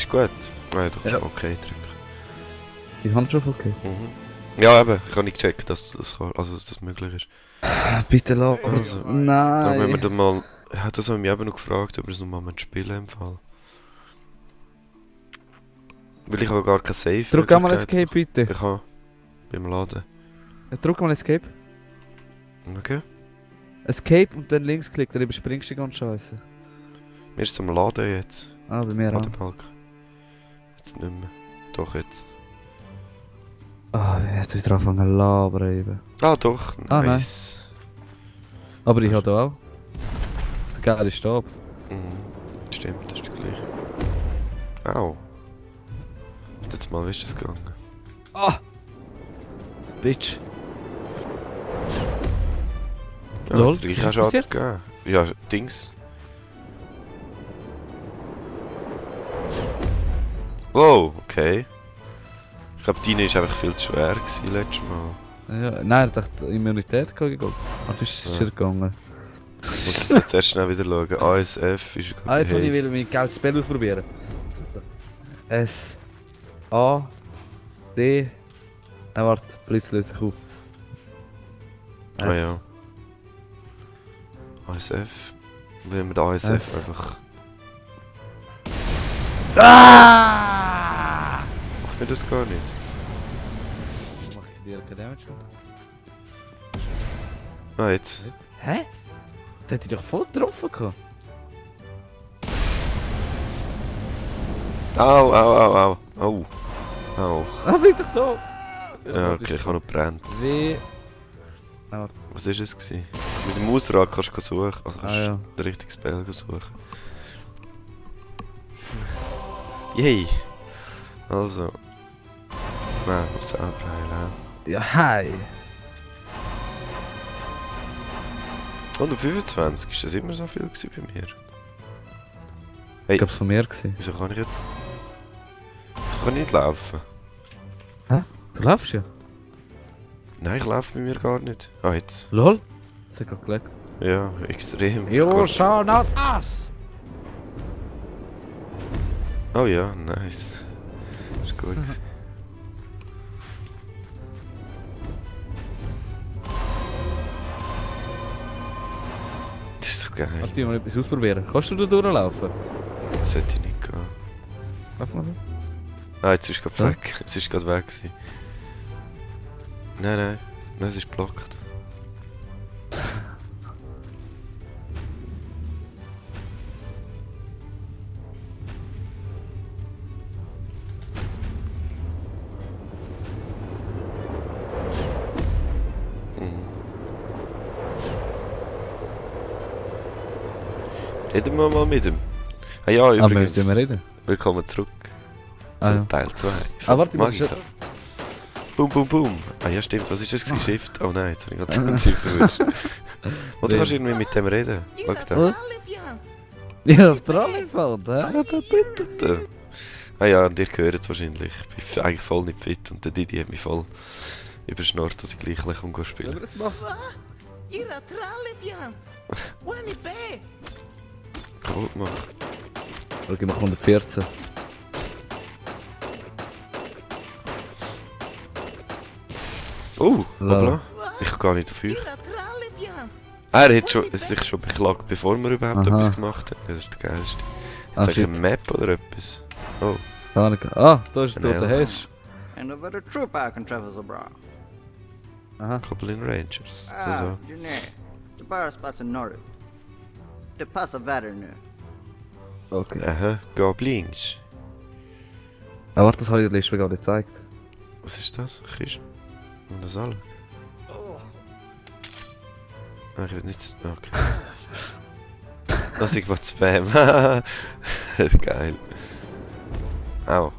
Ist gut? Nein, du kannst Ja. okay drücken. Die Hand schon okay. Mhm. Ja, eben. Ich habe nicht gecheckt, dass das möglich ist. Bitte lass. Also, dann Nein. müssen wir dann mal... Ja, das haben wir mich eben noch gefragt, ob wir es nochmal spielen im Fall. Weil ich habe gar kein Save. Drück einmal Escape bitte. Ich habe... Beim Laden. Drück mal Escape. Okay. Escape und dann Linksklick, dann überspringst du die ganze Scheiße. Wir sind am Laden jetzt. Ah, bei mir auch. Ladenbalken. Jetzt nicht mehr. Doch jetzt. Ah, jetzt ist drauf angefangen zu labern eben. Ah doch, Ah, nice. Aber ich habe auch. Der geile Stab. Mhm. Stimmt, das ist der gleiche. Au. Jetzt mal, wie ist das gegangen? Ah! Bitch. Ja, Lol, der Reich was hast du passiert? abgegeben. Ja, Dings. Wow, okay. Ich glaube, deine war einfach viel zu schwer gewesen, letztes Mal. Ja, nein, ich dachte Immunität gegangen. Ah, das ist Ja. schon gegangen. Ich muss jetzt erst schnell wieder schauen. ASF ist glaube Ah, jetzt will ich Haste. wieder mein geiles Spell ausprobieren. S. A. D. Nein, warte, Blitz löst sich auf. Ah ja. ASF. Wenn wir den ASF F. einfach... Ah! Macht mir das gar nicht. Mach ich dir keinen Damage? Ah, jetzt. Hä? Der hat dich doch voll getroffen gehabt. Au, au, au, au. Au. Au. Ah, bleib doch da! Ja, okay, ich habe noch brennt. W. Was war es? Gewesen? Mit dem Mausrad kannst du suchen. Also kannst Ah, ja. den richtigen Spell suchen. Yay! Also. Nein, muss selber heilen. Ja, hi! 125, ist das immer so viel gewesen bei mir? Ich Hey, glaub, es von mir gewesen. wieso kann ich jetzt... Wieso kann ich nicht laufen? Du laufst ja. Nein, ich laufe bei mir gar nicht. Ah, jetzt. LOL? Das hat gerade gelegt. Ja, extrem. You Gar- shall not us! Oh ja, nice. Ist gut gewesen. Das ist so geil. Warte, ich mal etwas ausprobieren. Kannst du da durchlaufen? Das sollte ich nicht gehen. Lauf mal. Ah, jetzt ist es gerade Ja. weg. Es ist gerade weg gewesen. Nein, nein. Nein, es ist blockt. Mhm. Reden wir mal mit ihm. Ah ja, Ah, wir übrigens. müssen reden. Willkommen zurück. Zu Ah, ja. Teil 2. Ah, warte, Mach ich ich. Boom, boom, boom. Ah ja, stimmt. Was ist das? gewesen? Shift? Oh nein, jetzt habe ich gerade die Zeit verwischt. Oder kannst du irgendwie mit dem reden? Schau da. Ja, auf der Alleinfeld, hä? Ah ja, und ihr gehört es wahrscheinlich. Ich bin eigentlich voll nicht fit und der Didi hat mich voll überschnurrt, dass ich gleich ein bisschen spielen kann. jetzt machen? Ira traleviant! Wani be! Kaputt machen. Okay, ich mach 114. Oh, Lala. hoppla. Ich kann gar nicht dafür. Ira traleviant! Er hat sich schon beklagt, bevor wir überhaupt Aha. etwas gemacht haben. Das ist der geilste. Ah, Jetzt shit. eine Map oder etwas. Oh, Ah, da ist der Genau. Hirsch. And over the troop I can travel the bra. Aha. Goblin Rangers. Ah, June. The bar spots in Nordic. The Passa Vadernu. Okay. Aha, Goblins. Ah, warte, das habe ich dir letztes Mal gar nicht gezeigt. Was ist das? Kiste? Und das alle? Ah, ich will nicht... Okay. Lass ich mal Spam. Das ist geil. Au.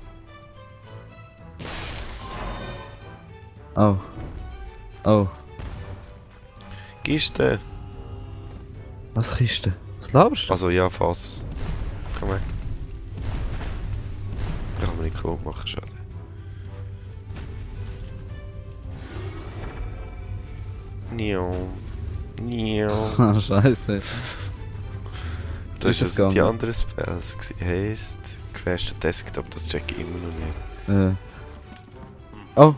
Oh. Oh. Kiste. Was Kiste? Was laberst du? Also ja, Fass. Komm her. Da kann man nicht kaum machen, schade. Nio. Nio. Ah, scheiße. Das ist war das die gegangen? anderen Spells. Haste, crasht der Desktop, das check ich immer noch nicht. Oh.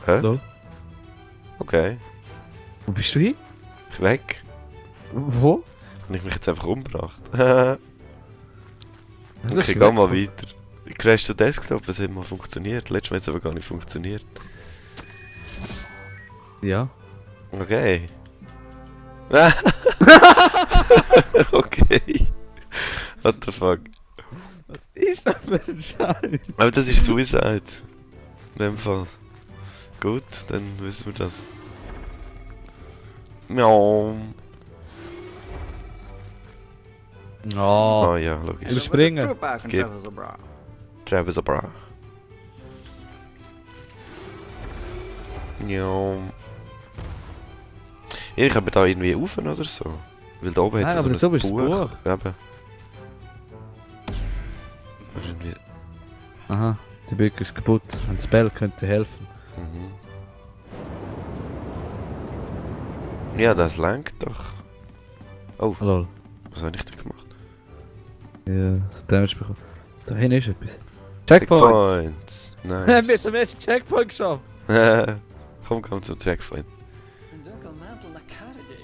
Hä? Lol. Okay, Wo bist du hin? ich weg. Wo? Habe ich mich jetzt einfach umgebracht. Das ist Okay, geh mal weiter. Crasht der Desktop, es hat mal funktioniert. Letztes Mal hat es aber gar nicht funktioniert. Ja. Okay. Okay. What the fuck? Was ist das für ein Scheiß? Aber das ist Suicide. In dem Fall. Gut, dann wissen wir das. Miau. Oh. Ah ja, logisch. Überspringen. Troop back and Skip. Travis O'Brien. Travis O'Brien. Ja. Ich habe da irgendwie rauf oder so. Weil da oben Nein, hat es aber so da ein bist du Buch. Buch. Eben. Irgendwie. Aha, die Brücke ist kaputt. Ein Spell könnte helfen. Ja, das langt doch. Oh, Lol. was habe ich da gemacht? Ja, das Damage bekommen. Da hinten ist etwas. Checkpoint! Checkpoints. Wir haben Nice. zum ersten Checkpoint geschafft! Komm zum Checkpoint. Dunkel mantel na carriage.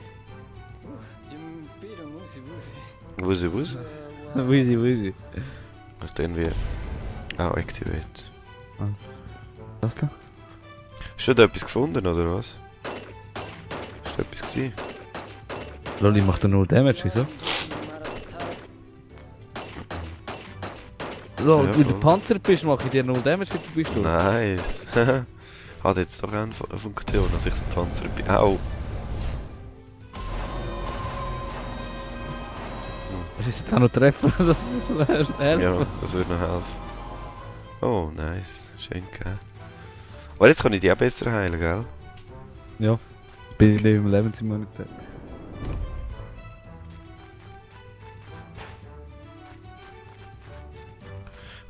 Jim Peter Musi Musi. Wo ist er? Wheezy. Hast du irgendwie auch activate? Was da? Hast du da etwas gefunden oder was? Ist da etwas gewesen? Lol, ich mach da nur Damage, wieso? Lol, Ja, wenn du voll. Panzer bist, mach ich dir nur Damage, wenn du bist. Du. Nice. Hat jetzt doch eine Funktion, dass ich so Panzer bin. Au. Das ist jetzt auch noch treffen, das ist helfen. Ja, das würde noch helfen. Oh, nice. Schön gegeben. Aber jetzt kann ich die auch besser heilen, gell? Ja. Bin ich nicht im Lebensimmunitet.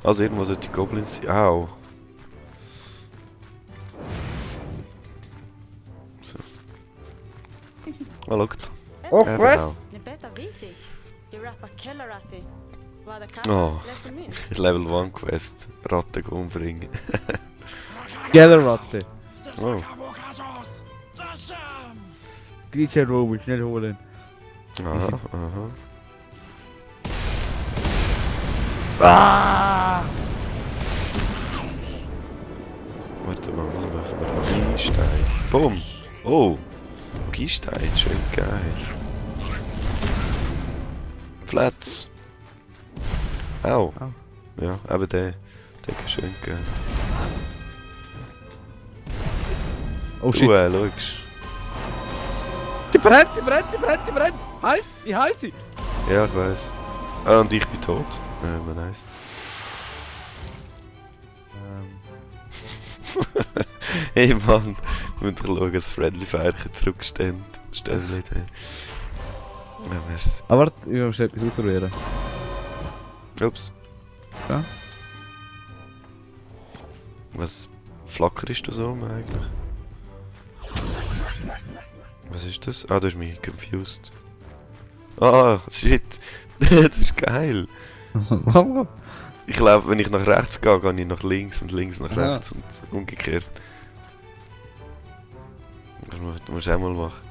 Also irgendwo sollte die Goblins sein. Au. So. Oh, schau. Oh, Eben Quest! auch. Ni berättar visig. Du rappar Kellarati. Vad det Oh. kallar. Läser mynt. Level 1 Quest. Ratten umbringen. Gellerratte. Oh. Gleich Robin, schnell holen. Aha, aha. Ah! Warte mal, was machen wir da? Geinstein. Bumm! Oh! Geinstein, schön geil. Flats! Au! Au. Ja, eben der ist schön geil. Oh shit. Schaust. Sie brennt! Heiß! Ich heiß sie! Ja, ich weiß. Ah, und ich bin tot. Ja, nice. Hey Mann, wir müssen doch schauen, dass Friendly Fire zurückstehen. Stellen nicht, hey. Ja, merci. Aber warte, ich muss etwas ausprobieren. Ups. Ja? Was flackerst du so eigentlich? Was ist das? Ah, du hast mich confused. Ah, shit. Das ist geil. Warum? Ich glaube, wenn ich nach rechts gehe, gehe ich nach links und links nach Ja. rechts und umgekehrt. Das musst du auch mal machen.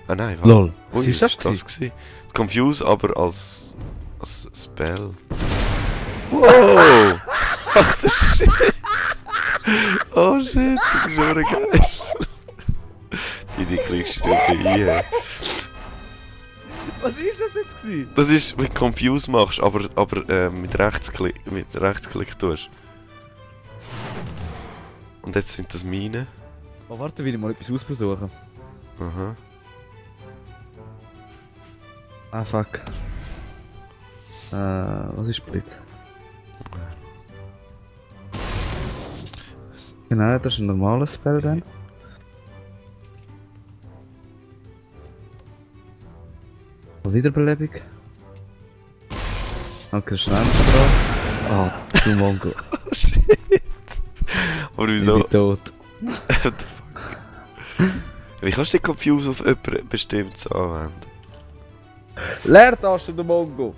Ah nein, warte. Lol. Ui, Was ist das? das gewesen? Das Confuse aber als Spell. Wow! Ach du Shit! Oh shit, das ist aber geil. Die kriegst du nicht ein. Was ist das jetzt gewesen? Das ist, wenn du Confuse machst, aber mit Rechtsklick tust. Und jetzt sind das Minen. Oh, warte, will ich mal etwas ausversuchen. Aha. Ah, fuck. Was ist Blitz? Genau, das ist ein normales Spell dann. Wiederbelebung. Okay, Schwänze da. Ah, du Mongo. Oh shit! Aber Ich wieso? bin tot. What the fuck? Wie kannst du den Confuse auf jemanden bestimmt anwenden? Leertaste, du Mongo!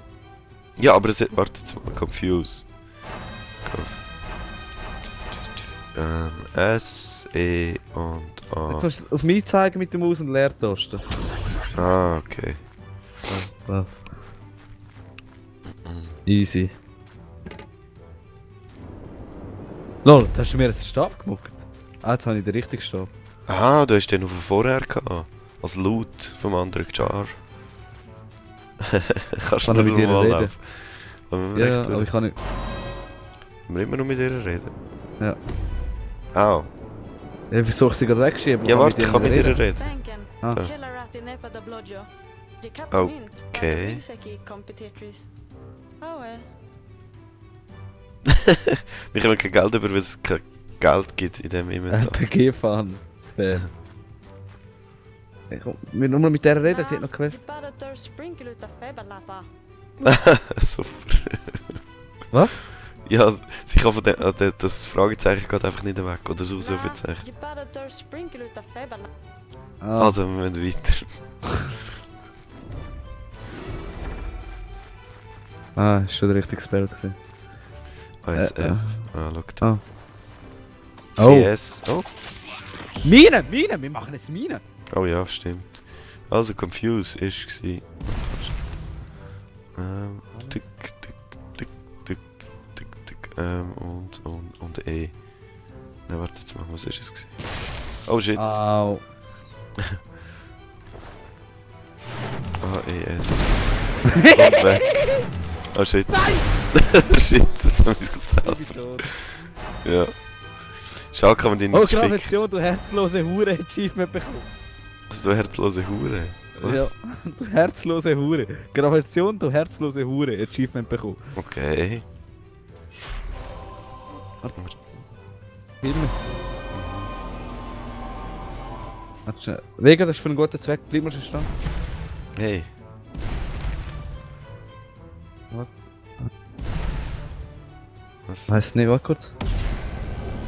Ja, aber es hat... Warte jetzt mal, Confuse. S, E und A. Jetzt musst du auf mich zeigen mit der Maus und Leertaste. Ah, okay. Ja. Easy. Lol, jetzt hast du mir einen Stab gemuckt. Ah, jetzt habe ich den richtigen Stab. Ah, du hast den auf vorher gehabt. Als Loot vom anderen Jar. Kannst du Kann ich nur mit dir normal reden? laufen? Wollen wir Ja, recht aber durch? ich kann nicht. Wollen wir immer noch mit ihr reden? Ja. Au. Ich versuche sie gerade wegzuschieben. Ja, warte, ich kann mit ihr reden. Spanken. Ah. Kellarati nepa da blodjo. De Oh, kapamint. okej. Vilseki competitris. Aue. Wir haben kein Geld über, weil es kein Geld gibt in dem Inventar. RPG fahren. Wir nur mit der reden, sie hat noch De Quest. badator sprinkle uta feberlappa. Super. Was? Ja, sie kann von das Fragezeichen geht einfach nicht weg. Oder das Ausrufezeichen. De badator sprinkle uta feberlappa. Ah, Also, wir müssen weiter. ist schon der richtige Spell gewesen. ASF. Ah, schau da. Ah. Oh! PS. Oh. Mine! Mine! Wir machen jetzt Mine! Oh ja, stimmt. Also, Confuse ist gsi. Tick, tick, tick, tick, tick, tick. Und E. Ne, warte jetzt mal, was ist es gsi? Oh shit. Au! AES. Und weg. Oh shit. Nein! Shit, jetzt hab ich's gezahlt. Ja. Schau, kann man die Oh, nicht ficken. Gravation, du herzlose Hure, Achievement bekommen. So herzlose Hure. Was? Ja, du herzlose Hure. Gravation, du herzlose Hure, Achievement bekommen. Okay. Filme. Warte schnell. Vega, das ist für einen guten Zweck, bleib mal schon stehen. Hey. Was? Was? Weiss nicht, warte kurz.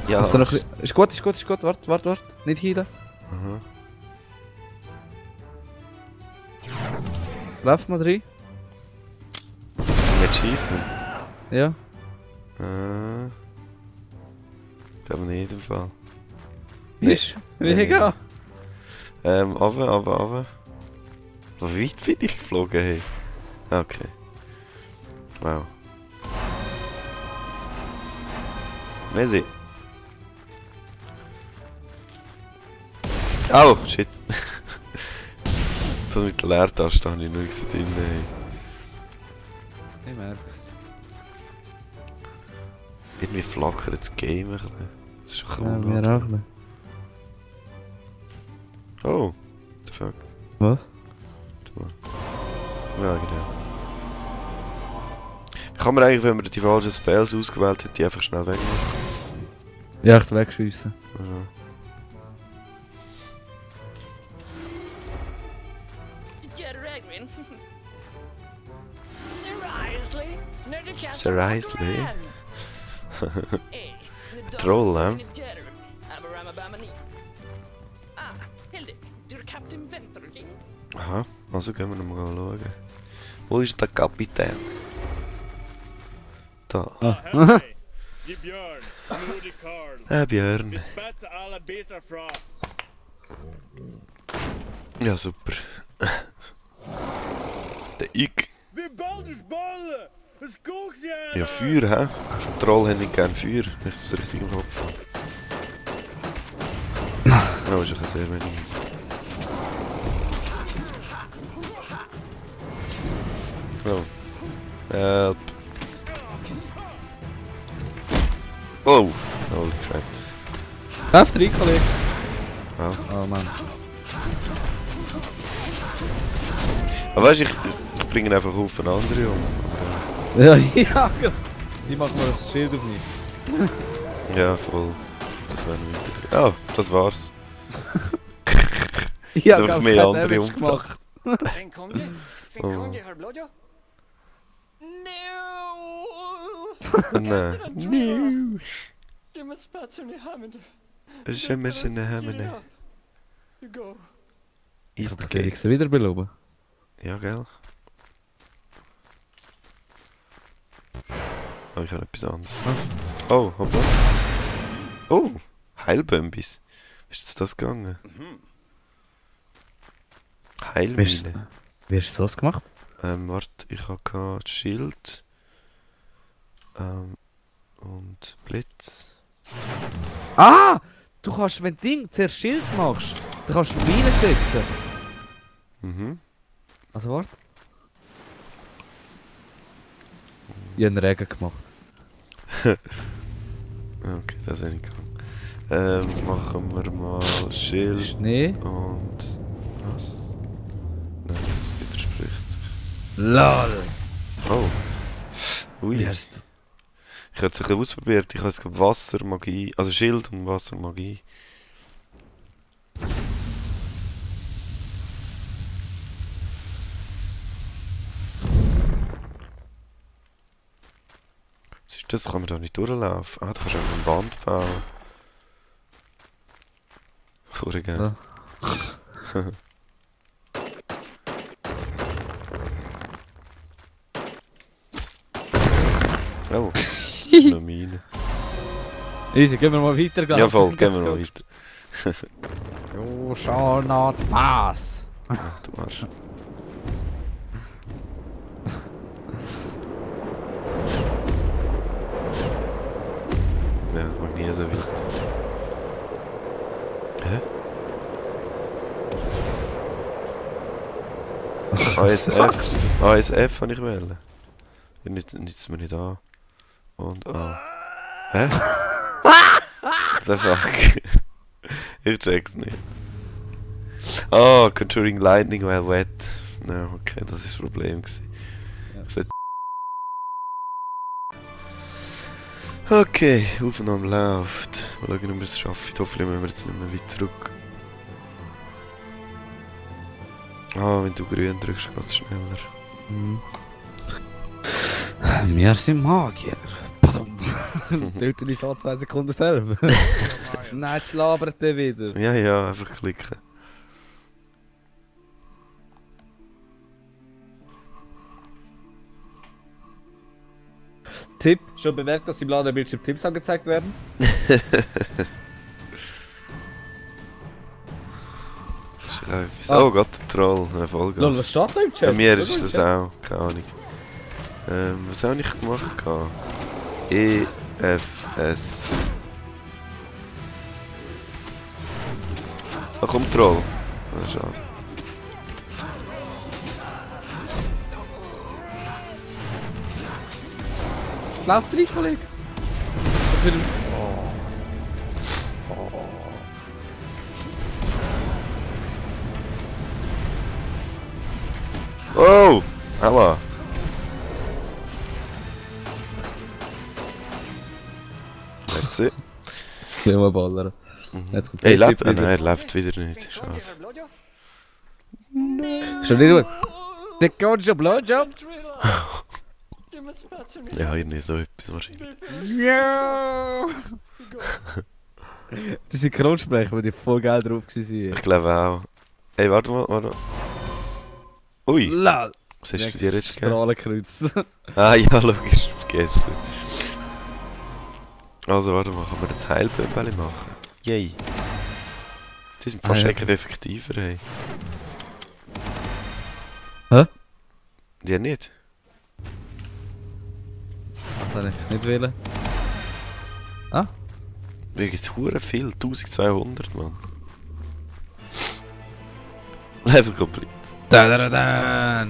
Ja, Also noch ein bisschen- ist gut, ist gut, ist gut, warte. Nicht heilen. Aha. Lauf mal rein. Ein Achievement. Ja. Ich glaube nicht im Fall. Ist? Vega! Aber. Wie weit bin ich geflogen, hey? Okay. Wow. Messi. Oh, shit. Das mit der Leertaste habe ich noch nicht drin. Ich merk's. Irgendwie flackert das Game ein bisschen. Das ist schon Ja, cool. mir auch nicht. Oh, what the fuck. Was? Ja, genau. Kann man eigentlich, wenn man die falschen Spells ausgewählt hat, die einfach schnell wegmachen? Ja, echt wegschiessen. Ja. Jerregwin. Seriously? No, du kan Seriously? Ey, Troll, hè? Ah, Hilde, du er Captain Venterking. Aha, also gehen wir nochmal schauen. Wo ist der Kapitän? Da. Hej! Det är Björn, Modig Karl. Björn. Vi spetsar alla bitar från. Ja, super. Der Ig. Vi Baldurs Bolle! Een skogsjävel! Ja, Feuer, hä? Vom Troll hätte ich gerne Feuer, wenn ich das richtig im Kopf habe. Ja, ist ein sehr wenig. Oh. Help. Oh! Holy crap. Lauf rein, Kollege. Wow. Oh Mann. Aber weißt du, ich bringe einfach auf eine andere um. Ja, ja, genau. Ich mach mal das Schild auf mich. Ja, voll. Das wäre wieder. Oh, das war's. Ich hab Durch ganz mehr kein andere Damage gemacht. Sen konge? Sen Oh. konge har blodjo? No! Nein. Du med spatsen i handen. Schimmer in der Hemmene. You go. Easy Ich geht. extra wieder beloben. Ja, gell? Oh, ich habe etwas anderes. Oh, hoppla. Oh, Heilbömbis. Wie ist jetzt das gegangen? Heilmine. Wie hast du das gemacht? Warte, ich hatte Schild. Und Blitz. Ah! Du kannst, wenn du zuerst Schild machst, dann kannst du Minen setzen. Mhm. Also warte. Ich habe einen Regen gemacht. Okay, das ist nicht gegangen. Machen wir mal Schild Schnee. und... Was? Nein, das widerspricht sich. LOL! Oh. Ui. Wie hast du das? Ich habe es ein bisschen ausprobiert. Ich habe jetzt glaub, Wassermagie, also Schild und Wassermagie. Was ist das? Kann man da nicht durchlaufen? Ah, da kannst du einfach ein Band bauen. Cool, gell? Ja. Oh, das ist eine Mine. Easy, gehen wir mal weiter, glaub ich. Ja, voll, gehen wir mal weiter. You shall not pass. Ach, du Arsch. Ja, ich mag nie so weit. Hä? ASF. ASF habe ich wählen. Ja, nützt mir nicht an. Und A. Hä? The fuck? Ich check's nicht. Oh, conjuring lightning while wet. No, okay, das ist das Problem gewesen. Ja. Ich sollte- Okay, Aufnahme läuft. Mal schauen, ob wir es schaffen. Hoffentlich müssen wir jetzt nicht mehr weit zurück. Ah, wenn du grün drückst, geht es schneller. Mhm. Wir sind Magier. Badum. Töte dich so 2 Sekunden selber. Nein, jetzt labert der wieder. Ja, ja, einfach klicken. Tipp, schon bemerkt, dass im Ladebildschirm Tipps angezeigt werden? Schreib Ah. Oh Gott, der Troll, ein Lol, was Vollgas. steht da im Chat? Bei mir Schau ist im das Chat. auch, keine Ahnung. Was habe ich gemacht? E, F, S. Ach komm, Troll. Ah, schade. Lauf rein, Kollege. Das wird... Oh! Aua! Merci. Ja, mal ballern. Mhm. Jetzt kommt Ey, der lebt? Tipp Ah, wieder. nein, er lebt wieder nicht. Schade. Schon nicht gut. Der Conjo Blowjob? Ja, irgendwie so etwas wahrscheinlich. Ja. Das sind Kronsprecher, die voll geil drauf waren. Ich glaube auch. Ey, warte mal, warte mal. Ui! Lol. Was hast du dir jetzt gegeben? Strahlenkreuz. Ah ja, logisch, vergessen. Also warte mal, kann man jetzt Heilbömbeli machen? Yay! Die sind fast Ah, ja. eigentlich effektiver, hey. Hä? Ja nicht? Das kann ich nicht wählen. Wegen es hure viel, 1200 Mann. Level complete. Da.